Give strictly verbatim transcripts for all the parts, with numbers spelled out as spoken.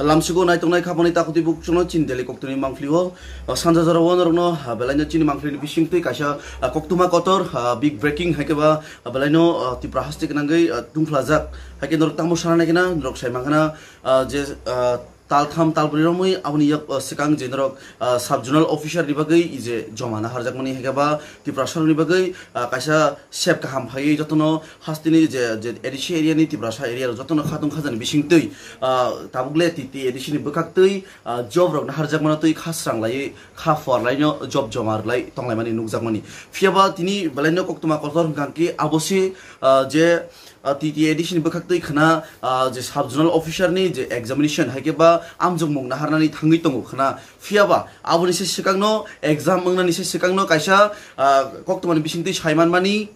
Lamsugo naitongnai khapani takhutwi bukhukno chini daily koktwini mangphlio, ah, sanja jorao norokno, ah, belaino chini mangphlini bisingtwi kaisa, ah, koktwma kotor, ah, big breaking hai khe ba, ah, belaino, ah, Tripura haste gwnangwi, ah, tungphlajak. Hai khe norok tamo sana nai khna, norok sai mankha na, ah, je, ah, taltham talbrwi romwi aboni yak, ah, swkang je norok, ah, sub zonal officer ni bagwi je joma naharjakmani hai khe ba Tripura sorokni bagwi, ah, kaisa sep kaham phaiwi jotono hasteni je, je A D C area ni Tiprasa area rok jotono khatung khajani bisingtwi, ah, tabuk le T T A D C ni bwkhaktwi, ah, job rok naharjakmano twi kha sranglaiwi kha phuarlaino job joma rwlai tonglaimani nukjakmani. Phiyaba tini belaino koktwma kotor hwnkha khe abo se, ah, je, ah, T T A D C ni bwkhaktwi khna, ah, je sub zonal officer ni je examination hai khe ba amjokmung naharnani thangwi tongo khna. Phiyaba aboni se swkangno exam wngnani se swkangno kaisa, ah, koktwmani bisingtwi saimanmani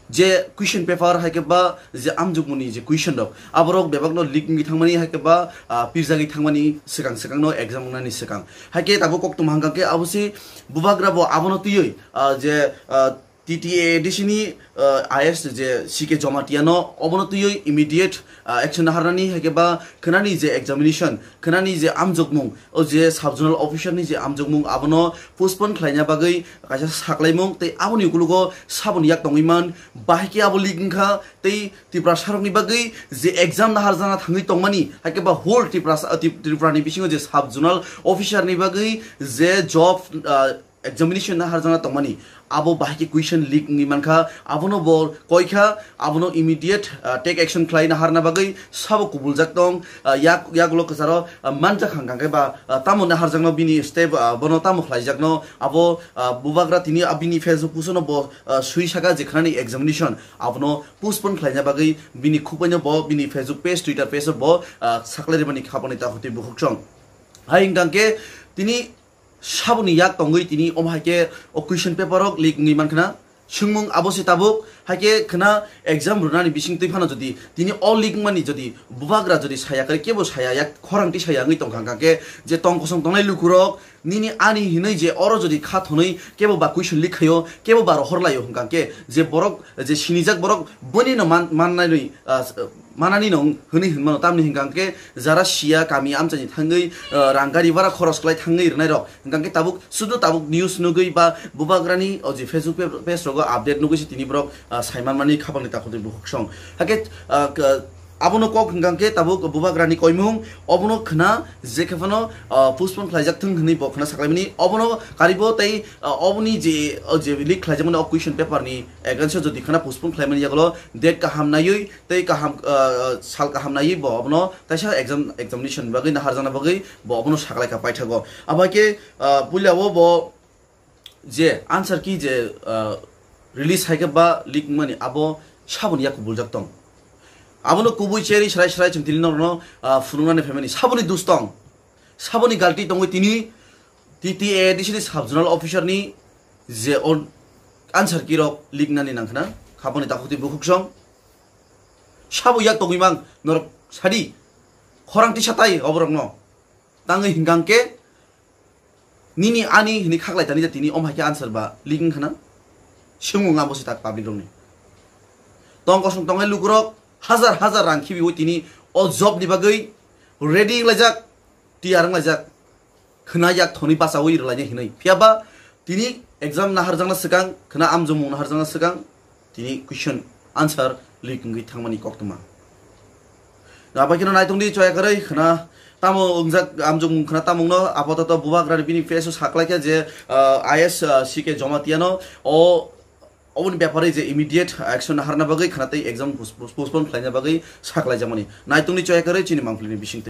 je question paper hai khe ba je amjokmungni je question rok, aborok bebakno leak wngwi thangmani hai khe ba, ah, pirjagwi thangmani swkang swkangno exam wngnani swkang. Hai khe tabuk koktwma hwnkha khe abo se bubagra bo abono twiwi, ah, je, ah, T T A D C ni, ah, I S je C K Jomatiano obono twiwi immediate, ah, action naharnani hai khe ba khwnani je examination, khwnani je amjokmung, o je sub zonal officer ni je amjokmung abono postpone khlaina bagwi kaisa saklaimung tei aboni ukologo saboni yak tongwi man, bahai khe abo leak wngkha tei Tiprasa rokni bagwi je exam naharjana thangwi tongmani hai khe ba whole Tiprasa, ah, Tip-, Tripura ni bisingo je sub zonal officer ni bagwi je job, ah, examination naharjana tongmani abo bahai khe question leak wngwi mankha, abono bo koikha, abono immediate, ah, take action khlai naharna bagwi sabo kubuljak tong, ah, yak, yagulo kwcharo, ah, manjak hwnkha khe ba, ah, tamo naharjakno bini step, ah, bono tamo khlaijakno abo, ah, bubagra tini, ah, bini Facebook post-o no bo, ah, swi saka je khwnani examination abono postpone khlaina bagwi bini khukbaino bo bini Facebook page, Twitter page-o bo, ah, saklai rwmani khapani takhutwi bukhuksong. Hai hwnkha khe tini saboni yak tongwi tini omo hai khe o question paper rok leak wngwi mankha na. Swngmung abo se tabuk, hai khe khwna exam rwnani bisingtwi phano jodi tini o leak wngmani jodi bubagra jodi saya khe kebo saya yak khorang twi saya wngwi tongkha, hwnkha khe je tong kosong tongnai lukurok nini ani hinwi je oro jodi kha thonwi kebo ba question leak khaio, kebo ba rohor laio, hwnkha khe je borok je sinijak borok boino man-, mannai, ah, manani no hwnwi hwnmano, tamni hwnkha khe jara siya kami amchaini thangwi, ah, rang gari bara khoros khlai thangwi rwnai rok, hwnkha khe tabuk sudu tabuk news nugwi ba bubagrani o je Facebook pe-, page rogo update nugwi se tini borok, ah, saimanmani khapangni takhutwi bukhuksong. Hakhe, ah, k-, abono kok hwnkha khe tabuk bubagrani koimung obono khwna je khe phano, ah, postpone khlaijak thung hwnwi bo khwna saklaimani, obono karibo tei, ah, oboni je, o je leak khlaijakmani o question paper ni against o jodi khwna postpone khlaimani yagulo date kaham naiwi tei kaham, ah, sal kaham naiwi bo abono kaisa exam, examination ni bagwi naharjakna bagwi bo abono saklaikha paithago. Abo hai khe, ah, puila o bo je answer key je, ah, release hai khe ba leak wngmani abo saboni yak kubuljak tong. Abono kubui cherwi srai srai chwng tini norokno, ah, phunuknani phaimani saboni dus tong, saboni galti tongwi tini T T A D C ni sub zonal officer ni je o answer key rok leak nani nangkhna khaponi takhukti bukhuksong. Sabo yak tongwi mang norok sadi khorang tisa tai oborokno tangwi hwnkha khe nini ani hwnwi khaklai tani tini om hai khe answer ba leak wngkhana swngmung abo se tak public rokni tong kosong tongnai lukurok hajar hajar rang khibiwi tini o job ni bagwi ready wnglaijak, tiyar wnglaijak. Khwna yak thonwi bachaui rwlainai hinwi. Phiyaba tini exam naharjakna swkang, khwna amjokmung naharjakna swkang, tini question answer leak wngwi thangmani koktwma. Abai kheno naitongdi choya kwrwi khwna tamo wngjak amjokmung khwna tamungno apatot bubagrani bini face o saklaikha je, ah, I S, ah, C K Jomatiano o oboni bepare je immediate action naharna bagwi khwna tei exam pos-, pos-, postpone khlaina bagwi saklaijakmani. Naitongdi choya kwrwi chini mangpilini bisingtwi.